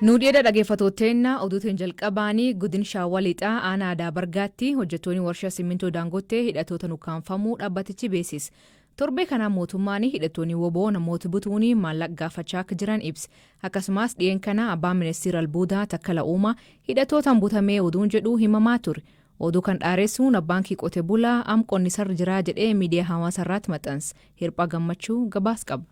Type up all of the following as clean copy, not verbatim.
Nu dheeda dhaggeeffattootteena oduutiin jalqabaanii godin Shaawaa Lixaa aanaa Aadaa Bargaatti hojjettoonni warshaa simmintoo Daangottee hidhattoota ukkaamfamuu dhaabbatichi beeksise. Torbee kana mootummaan hidhattoonni WBO namoota butuun maallaqa gaafachaa akka jiran ibse. Akkasumas dhiyeen kana abbaan ministeera albuudaa Takkala Uumaa hidhattootaan butamee oduun jedhu himamaa ture. Oduu kan dhaaressuun abbaan qote bulaa am qonnisarra jiraa jedhee miidiyaa hawaasaa irratti maxxanse. Hirphaa Gammachuu gabaas qaba.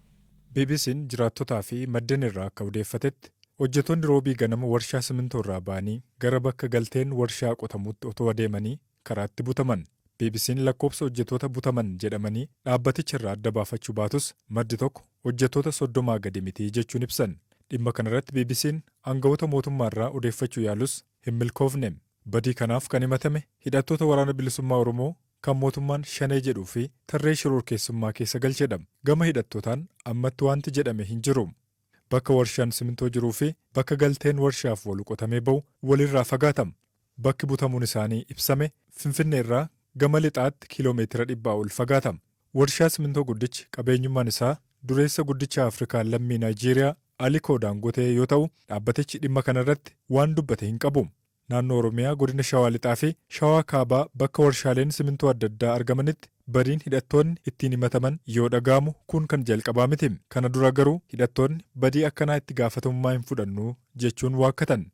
BBC'n jiraattotaa fi maddeen irraa akka odeeffatetti hojjettoonni roobii ganama warshaa simintoo irraa ba'anii gara bakka galteen warshaa qotamutti otoo adeemanii karaatti butaman. BBC'n lakkoofsa hojjettoota butaman jedhamanii dhaabbaticha irraa adda baafachuu baatus maddi tokko hojjettoota 30 gadi miti jechuun ibsan. Dhimma kanarratti BBC'n aangawoota mootummaa irraa odeeffachuu yaalus hin milkoofne. Badii kanaaf kan himatame hidhattoota Waraana Bilisummaa Oromoo kan mootummaan Shanee jedhuu fi tarree shororkeessummaa keessa galchedha. Gama hidhattootaan ammatti wanti jedhame hin jiru. Bakka warshaan simintoo jiruu fi bakka galteen warshaaf oolu qotamee bahu walirraa fagaatama. Bakki butamuun isaanii ibsame Finfinnee irraa gama lixaatti kiiloomeetira 100 ol fagaatama. Warshaa simintoo guddichi qabeenyummaan isaa dureessa guddicha Afrikaa lammii Naayijeeriyaa Alikoo Daangotee yoo ta'u, dhaabbatichi dhimma kanarratti waan dubbate hin qabu. Naannoo Oromiyaa godina Shawaa Lixaa fi Shawaa Kaabaa bakka warshaaleen simintoo adda addaa argamanitti badiin hidhattoonni ittiin himataman yoo dhaga'amu kun kan jalqabaa miti. Kana dura garuu hidhattoonni badii akkanaa itti gaafatamummaa hin fudhannu jechuun waakkatan.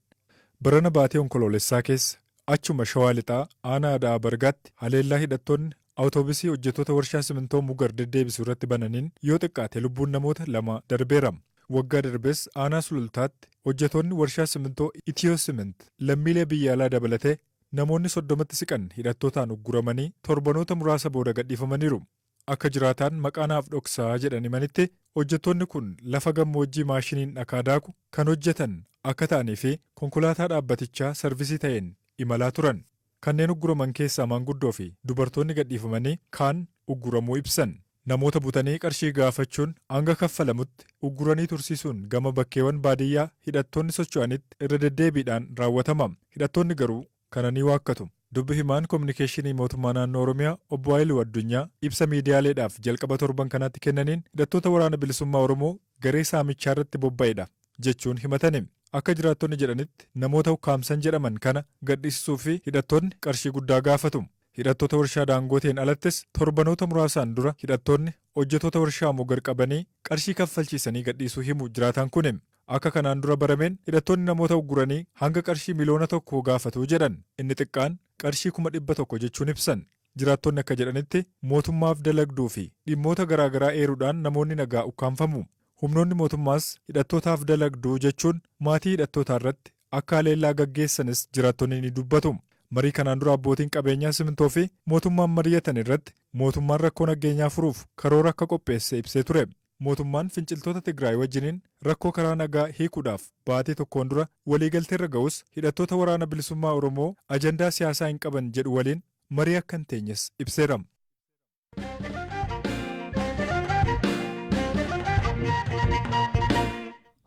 Barana baatee Onkoloolessaa keessa achuma Shawaa Lixaa aanaa Ada'aa Bargaatti haleellaa hidhattoonni awutoobisii hojjettoota warshaa simintoo Mugar deddeebisu irratti bananiin yoo xiqqaate lubbuun namoota 2 darbeera. Waggaa darbes aanaa Sulultaatti hojjettoonni warshaa simintoo Itiyoo Simint lammiilee biyya alaa dabalatee namoonni 30tti siqan hidhattootaan ugguramanii torbanoota muraasa booda gadhiifamaniiru. Akka jiraataan maqaanaaf dhoksaa jedhan himanitti hojjettoonni kun lafa gammoojjii maashiniin dhakaa daaku kan hojjetan akka ta'anii fi konkolaataa dhaabbatichaa sarvisii ta'een imalaa turan. Kanneen ugguraman keessaa maanguddoo fi dubartoonni gadhiifamanii kaan ugguramuu ibsan. Namoota butanii qarshii gaafachuun hanga kaffalamutti ugguranii tursiisuun gama bakkeewwan baadiyyaa hidhattoonni socho'anitti irra deddeebiidhaan raawwatama. Hidhattoonni garuu kana ni waakkatu. Dubbi himaan kominikeeshinii mootummaa naannoo Oromiyaa obbo Haayiluu Addunyaa ibsa miidiyaaleedhaaf jalqaba torban kanaatti kennaniin hidhattoota Waraana Bilisummaa Oromoo garee saamichaa irratti bobba'edha jechuun himatani. Akka jiraattonni jedhanitti namoota ukkaamsan jedhaman kana gadhiisisuu fi hidhattoonni qarshii guddaa gaafatu. Hidhattoota warshaa Daangooteen alattis torbanoota muraasaan dura hidhattoonni hojjettoota warshaa Mogar qabanii qarshii kaffalchiisanii gadhiisuu himu jiraataan kun. Akka kanaan dura barameen hidhattoonni namoota ugguranii hanga qarshii 1,000,000 gaafatu jedhan. Inni xiqqaan qarshii 100,000 jechuun ibsan. Jiraattonni akka jedhanitti mootummaaf dalagduu fi dhimmoota garaagaraa eeruudhaan namoonni nagaa ukkaamfamu. Humnoonni mootummaas hidhattootaaf dalagduu jechuun maatii hidhattootaa irratti akka haleellaa gaggeessanis jiraattonni ni dubbatu. Marii kanaan dura abbootiin qabeenyaa simintoo fi mootummaan mari'atan irratti mootummaan rakkoo nageenyaa furuuf karoora akka qopheesse ibsee ture. Mootummaan finciltoota Tigraay wajjiniin rakkoo karaa nagaa hiikuudhaaf baatee tokkoon dura waliigalteerra ga'us hidhattoota Waraana Bilisummaa Oromoo ajandaa siyaasaa hin qaban jedhu waliin marii akka hin teenyes ibseera.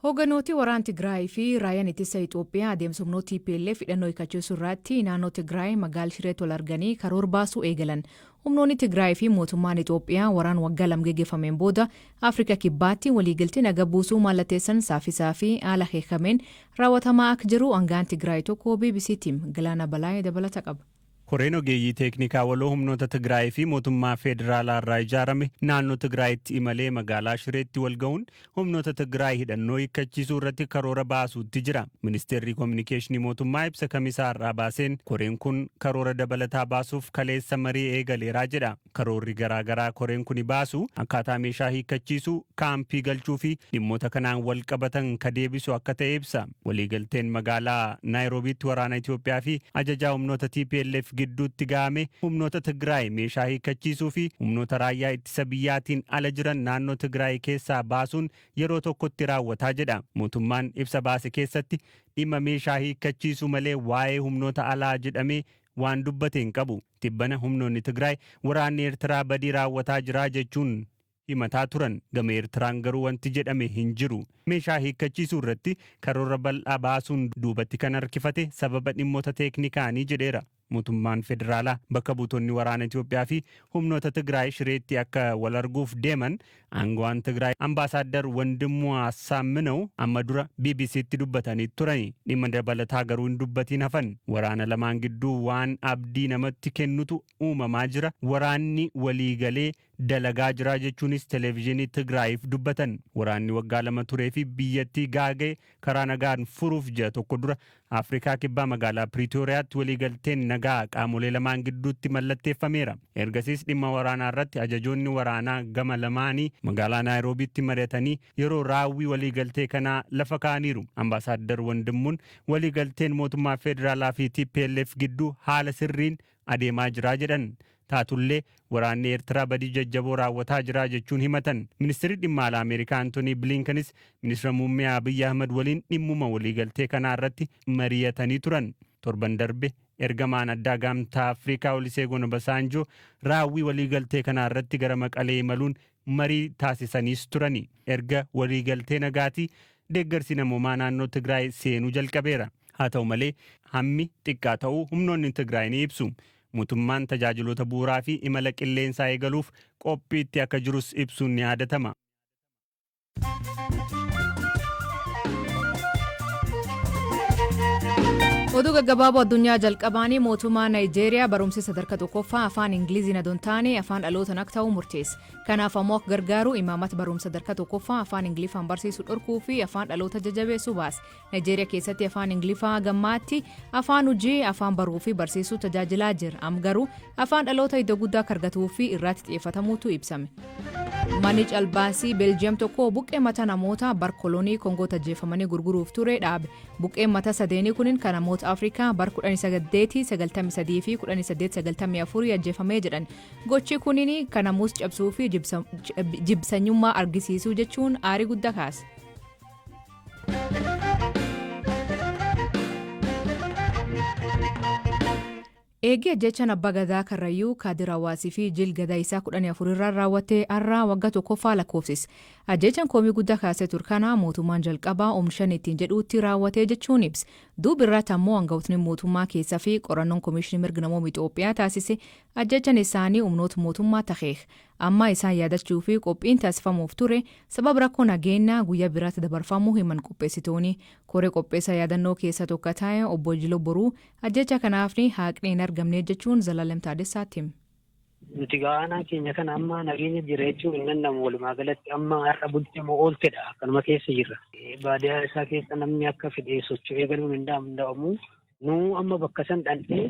Hoogganooti waraana Tigraay fi raayyaan ittisa Itoophiyaa adeemsa humnoota TPLF hidhannoo hiikkachiisuu irratti naannoo Tigraay magaalaa Shireetti wal arganii karoora baasuu eegalan. Humnoonni Tigraay fi mootummaan Itoophiyaa waraan waggaa 2 geggeeffameen booda Afrika Kibbaatti waliigaltee naga buusuu mallatteessan saffisaa fi haala hiikameen raawwatamaa akka jiru aangaan Tigraay tokko BBC'tti Galaana Balaayee dabalata qaba. Koreen ogeeyyii teeknikaa waloo humnoota Tigraay fi mootummaa federaalaa irraa ijaarame naannoo Tigraayitti imalee magaalaa Shireetti wal ga'uun humnoota Tigraay hidhannoo hiikkachiisuu irratti karoora baasuutti jira. Ministeerri Kominikeeshinii mootummaa ibsa kamisaa irraa baaseen koreen kun karoora dabalataa baasuuf kaleessa marii eegaleeraa jedha. Karoorri garaagaraa koreen kun baasu akkaataa meeshaa hiikkachiisuu, kaampii galchuu fi dhimmoota kanaan wal qabatan ka deebisu akka ta'e ibsa. Waliigalteen magaalaa Naayiroobiitti waraana Itoophiyaa fi ajajaa humnoota TPLF gidduutti ga'ame humnoota Tigraay meeshaa hiikkachiisuu fi humnoota raayyaa ittisa biyyaatiin ala jiran naannoo Tigraay keessaa baasuun yeroo tokkotti raawwataa jedha. Mootummaan ibsa baase keessatti dhimma meeshaa hiikkachiisuu malee waa'ee humnoota alaa jedhamee waan dubbate hin qabu. Tibbana humnoonni Tigraay waraanni Eertiraa badii raawwataa jira jechuun himataa turan. Gama Eertiraan garuu wanti jedhame hin jiru. Meeshaa hiikkachiisuu irratti karoora bal'aa baasuun duubatti kan harkifate sababa dhimmoota teeknikaanii jedheera. Mootummaan federaalaa bakka buutonni waraana Itoophiyaa fi humnoota Tigraay Shireetti akka wal arguuf deeman aangawaan Tigraay Ambaasaaddar Wandimmoo Assaamminoo amma dura BBCtti dubbatanii turani. Dhimma dabalataa garuu hin dubbatiin hafan. Waraana lamaan gidduu waan abdii namatti kennutu uumamaa jira. Waraanni waliigalee dalagaa jira jechuunis televezyiinii Tigraayiif dubbatan. Waraanni waggaa 2 turee fi biyyattii gaaga'e karaa nagaan furuuf ji'a tokko dura Afrikaa Kibbaa magaalaa Piriitooriyaatti waliigalteen nagaa qaamolee lamaan gidduutti mallatteeffameera. Ergasiis dhimma waraanaa irratti ajajoonni waraanaa gama lamaanii magaalaa Naayiroobiitti mari'atanii yeroo raawwii waliigaltee kanaa lafa kaa'aniiru. Ambaasaaddar Wandimmuun waliigalteen mootummaa federaalaa fi TPLF gidduu haala sirriin adeemaa jira jedhan. Taatullee waraanni Eertiraa badii jajjaboo raawwataa jira jechuun himatan. Ministeerri dhimma alaa Ameerikaa Antoonii Bilinkanis ministeera muummee Abiyyi Ahmad waliin dhimmuma waliigaltee kanaa irratti mari'atanii turan. Torban darbe ergamaan addaa Gamtaa Afrikaa Oluseegun Obasanjoo raawwii waliigaltee kanaa irratti gara Maqalee imaluun marii taasisaniis turani. Erga waliigaltee nagaatii deeggarsi namoomaa naannoo Tigraay seenuu jalqabeera. Haa ta'u malee hammi xiqqaa ta'uu humnoonni Tigraay ni ibsu. Mootummaan tajaajiloota bu'uuraa fi imala qilleensaa eegaluuf qophiitti akka jirus ibsuun ni yaadatama. Oduu gaggabaaboo addunyaa jalqabaanii, mootummaa Naayijeeriyaa barumsi sadarkaa tokkoffaa afaan Ingiliziin adoon taane afaan dhalootaan akka ta'u murteesse. Kanaaf ammoo akka gargaaru imaammata barumsa sadarkaa tokkoffaa afaan Ingiliffaan barsiisuu dhorkuu fi afaan dhaloota jajjabeessuu baase. Naayijeeriyaa keessatti afaan Ingiliffaa gammaatti afaan hojii, afaan baruu fi barsiisuu tajaajilaa jira. Am garuu afaan dhaloota iddoo guddaa akka argatuu fi irratti xiyyeeffatamuutu ibsame. Manni calbaasii Beeljiyeem tokko buqqee mataa namoota bar kolonii Koongoo tajjeeffamanii gurguruuf ture dhaabe. Buqqeen mataa sadeenii kunin kan namoota Afrikaa bar 1893 fi 1894 ajjeefamee jedhan. Gochi kunin kan namuus cabsuu fi jibsanyummaa argisiisuu jechuun aarii guddaa kaase. Eegii ajjechaan abbaa gadaa Karrayyuu Kaadir Hawaasii fi jil gadaa isaa 14 irraa raawwatee har'aa waggaa tokkoffaa lakkoofsise. Ajjechaan komii guddaa kaasee ture kana mootummaan jalqabaa oomishan ittiin jedhuutti raawwatee jechuun ibse. Duuba irratti ammoo aangawootni mootummaa keessaa fi qorannoon Komishinii Mirga Namooma Itoophiyaa taasise ajjechaan isaanii humnoota mootummaa taheeh. Amma isaan yaadachuu fi qophiin taasifamuuf ture sababa rakkoo nageenyaa guyyaa biraatti dabarfamuu himan qopheessitoonni. Koree qopheessaa yaadannoo keessaa tokko ta'e obbo Jiloo Boruu ajjecha kanaaf haqni hin argamne jechuun Zalaalem Taadessaatti hime. Nuti gaanaa keenya kana amma nageenya jira jechuun hin danda'amu. Walumaa galatti amma har'a bultii moo ooltedha, akkanuma keessa jirra. Baadiyyaa isaa keessa namni akka fedhe socho'ee galuun hin danda'amu. Nuu amma bakka san dhandhee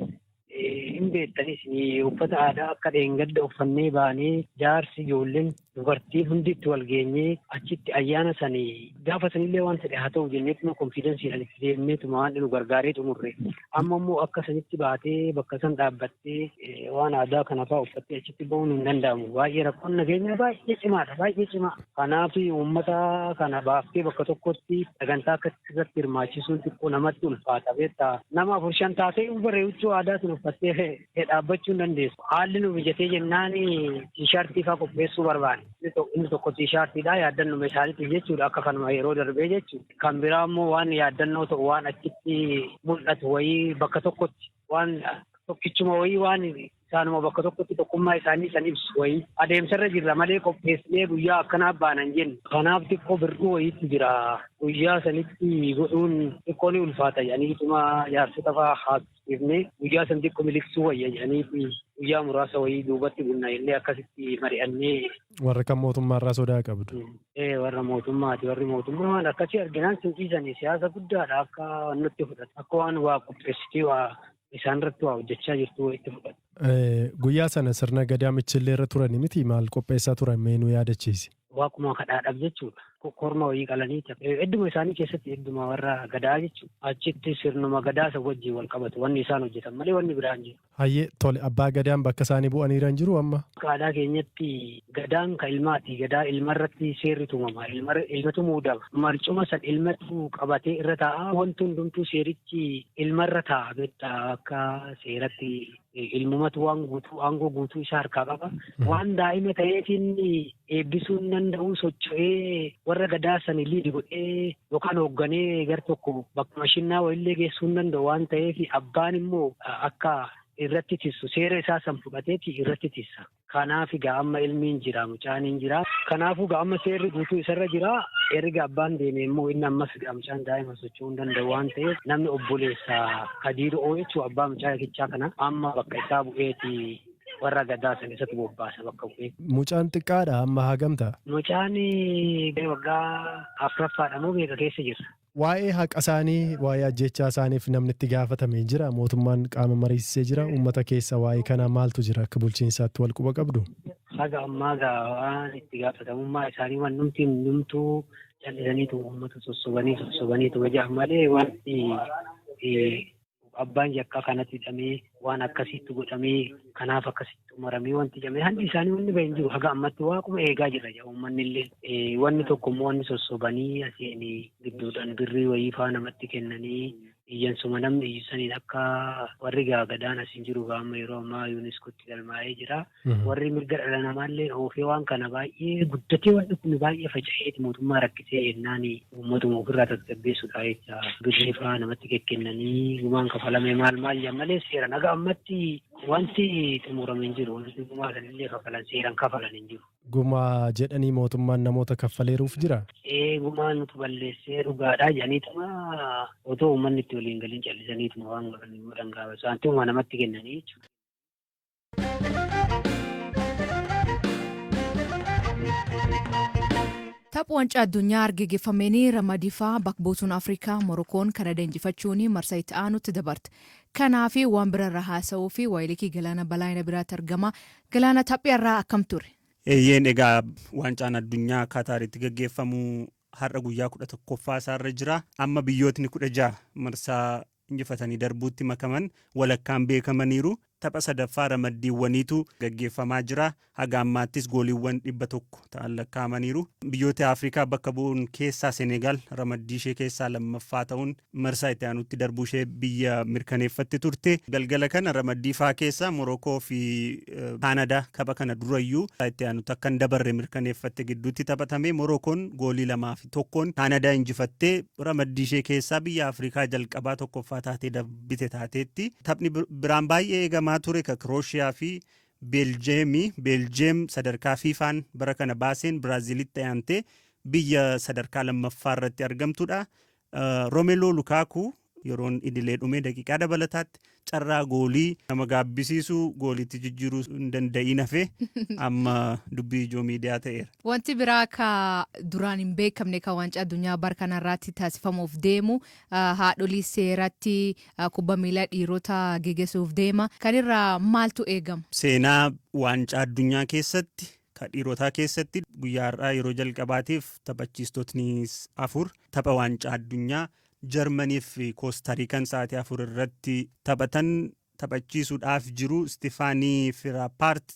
hin beektanis, uffata aadaa akka dheengadda uffannee baanee, jaarsi, ijoolleen, dubartiin hundi itti wal geenyee achitti ayyaana sanii gaafa sanillee waan fedhe haa ta'u jenneetuma confidenceiidhaan itti deemneetuma waan nu gargaaree xumurre. Amma immoo akka sanitti baatee bakka san dhaabbattee waan aadaa kana fa'aa uffattee achitti ba'uun hin danda'amu. Baay'ee rakkoon nageenyaa baay'ee cimaadha, baay'ee cimaa. Kanaaf uummata kana baaftee bakka tokkotti sagantaa akkasii irratti hirmaachisuun xiqqoo namatti ulfaata, beektaa. Nama afur shan taatee baree huccuu aadaa sun uffattee dhaabbachuu hin dandeessu. Haalli nu mijatee jennaan T-shirtii fa'aa qopheessuu barbaanne. Inni tokko T-shirtiidha, yaaddannoo isaaniitiif jechuudha, akka kanuma yeroo darbee jechuudha. Kan biraa immoo waan yaaddannoo ta'u, waan achitti mul'atu wayii, bakka tokkotti waan tokkichuma wayii, waan isaanuma bakka tokkotti tokkummaa isaanii san ibsu wayii adeemsarra jirra malee qopheessinee guyyaa akkanaa baanan jennu. Kanaaf xiqqoo bir'uu wayiitu jira. Guyyaa sanitti godhuun xiqqoo ni ulfaata jedhaniituma jaarsota fa'aa haasofsiifnee guyyaa san xiqqoo miliqsuu wayya jedhanii guyyaa muraasa wayii duubatti bunna illee akkasitti mari'annee. Warra kan mootummaarraa sodaa qabdu. Ee, warra mootummaati. Warri mootummaa waan akkasii arginaan sinqiisanii siyaasa guddaadha akka nutti fudhatu. Akka waan waa qopheessitee waa isaan irratti waa hojjechaa jirtu itti fudhatu. Guyyaa sana sirna gadaa michillee irra turani miti? Maal qopheessaa turan, mee nu yaadachiisi? Waaquma kadhaadhaaf jechuudha. Korma wayii qalanii hedduma isaanii keessatti, hedduma warra gadaa jechuudha. Achitti sirnuma gadaa isa wajjin wal qabatu wanni isaan hojjetan malee wanni biraan jiru. Hayyee, tole, abbaa gadaan bakka isaanii bu'aniiran jiru amma? Akka aadaa keenyatti gadaan kan ilmaati. Gadaa ilma irratti seerri tumama. Ilmatu muudama. Marcuma san ilmatu qabatee irra taa'a. Wanti hundumtuu seerichi ilmarra taa'a. Beektaa, akka seeratti ilmumatu waan guutuu, aangoo guutuu isaa harkaa qaba. Waan daa'ima ta'eefin eebbisuu hin danda'u, socho'ee warra gadaa sani lead godhee yookaan hoogganee gar tokko bakka mashinnaa wayillee geessuu hin danda'u waan ta'eef, abbaan immoo akka Irratti tissu seera isaa san fudhateeti irratti tissa. Kanaaf egaa amma ilmiin jira, mucaan hin jira. Kanaafuu egaa amma seerri guutuu isarra jira. Erga abbaan deeme immoo inni ammas egaa mucaan daa'ima socho'uu hin danda'u waan ta'eef, namni obboleessa Kadiiroo jechuun abbaa mucaa kichaa kana amma bakka isaa bu'eeti warra gadaa san isatti bobbaasa bakka bu'ee. Mucaan xiqqaadha amma hagam ta'a? Mucaan waggaa afuraffaadha moo meeqa keessa jira. Waa'ee haqa isaanii, waa'ee ajjechaa isaaniif namni itti gaafatamee jira. Mootummaan qaama mariisisee jira. Uummata keessa waa'ee kanaa maaltu jira? Akka bulchiinsaatti wal quba qabdu? Haga ammaa gaa waan itti gaafatamummaa isaanii wannumti hundumtuu callisaniitu uummata sossobanii sossobaniitu wajjin malee, wanti abbaan yakkaa kanatti hidhamee, waan akkasitti godhamee, kanaaf akkasitti umaramee wanti jedhamee hangi isaanii wanni bahin jiru. Haga ammatti waaquma eegaa jira jedha uummanni illee. Wanni tokko immoo wanni sossobanii asiin gidduudhaan birrii wayii faa namatti kennanii, iyyansuma namni iyyisaniin akka warri gaagadaan asiin jiru amma yeroo ammaa UNESCOtti galmaa'ee jira. Warri mirga dhala namaallee oofee waan kana baay'ee guddatee, wanni kun baay'ee faca'eeti mootummaa rakkisee jennaan, uummatuma ofirraa tasgabbeessuudha jecha birrii faa namatti kennanii gumaan kafalame maal maal jedhan malee, seeran haga ammatti wanti xumurame hin jiru. Wanti gumaa sanillee kafalan, seeran kafalan hin jiru. Gumaa jedhanii mootummaan namoota kaffaleeruuf jira? Ee, gumaa nutu balleessee dhugaadhaa jedhaniituma otoo uummanni itti waliin galiin callisaniituma waan godhan godhan gaafa saantima namatti kennanii jechuudha. Tapha Waancaa Addunyaa argaggeeffameen ramadiifaa bakka buutuun Afrikaa Morokoon Kanada injifachuun marsaa itti aanutti dabarte. Kanaaf waan bira irraa haasa'uu fi Waayilikii Galaana Balaayina biraatti argama. Galaana, taphii irraa akkam ture? Eeyyeen, egaa waancaan addunyaa Kaataaritti gaggeeffamu har'a guyyaa 11ffaa isaarra jira. Amma biyyootni 16 marsaa injifatanii darbuutti makaman walakkaan beekamaniiru. Tapha sadaffaa ramaddiiwwaniitu gaggeeffamaa jira. Haga ammaattis gooliiwwan 100 ta'an lakkaa'amaniiru. Biyyoota Afrikaa bakka bu'uun keessaa Senegaal ramaddii ishee keessaa lammaffaa ta'uun marsaa itti aanutti darbuu ishee biyya mirkaneeffatte turte. Galgala kana ramaddii faa keessaa Morokoo fi Kaanadaa tapha kana durayyuu itti aanutti akka hin dabarre mirkaneeffatte gidduutti taphatame. Morokoon goolii 2 fi 1n Kaanadaa injifattee ramaddii ishee keessaa biyya Afrikaa jalqabaa tokkoffaa taatee darbite taateetti. Taphni biraan baay'ee eegamaa ture ka Kirooshiyaa fi Beeljeemii. Beeljeem sadarkaa FIFAn bara kana baaseen Biraaziilitti aantee biyya sadarkaa lammaffaa irratti argamtudha. Romeloo Lukaakuu yeroon idilee dhumee daqiiqaa dabalataatti carraa goolii nama gaabbisiisu gooliitti jijjiiruu hin danda'iin hafe amma dubbii ijoo miidiyaa ta'eera. Wanti biraa ka duraan hin beekamne ka waancaa addunyaa bara kanarraatti taasifamuuf deemu, haadholii seeratti kubbaa miilaa dhiirota geggeessuuf deema. Kanirraa maaltu eegama? Seenaa waancaa addunyaa keessatti ka dhiirotaa keessatti guyyaa har'aa yeroo jalqabaatiif taphachiistotni afur tapha waancaa addunyaa Jarmanii fi Koostariikan sa'aatii 4 irratti taphatan taphachiisuudhaaf jiru. Istifaanii Firapaart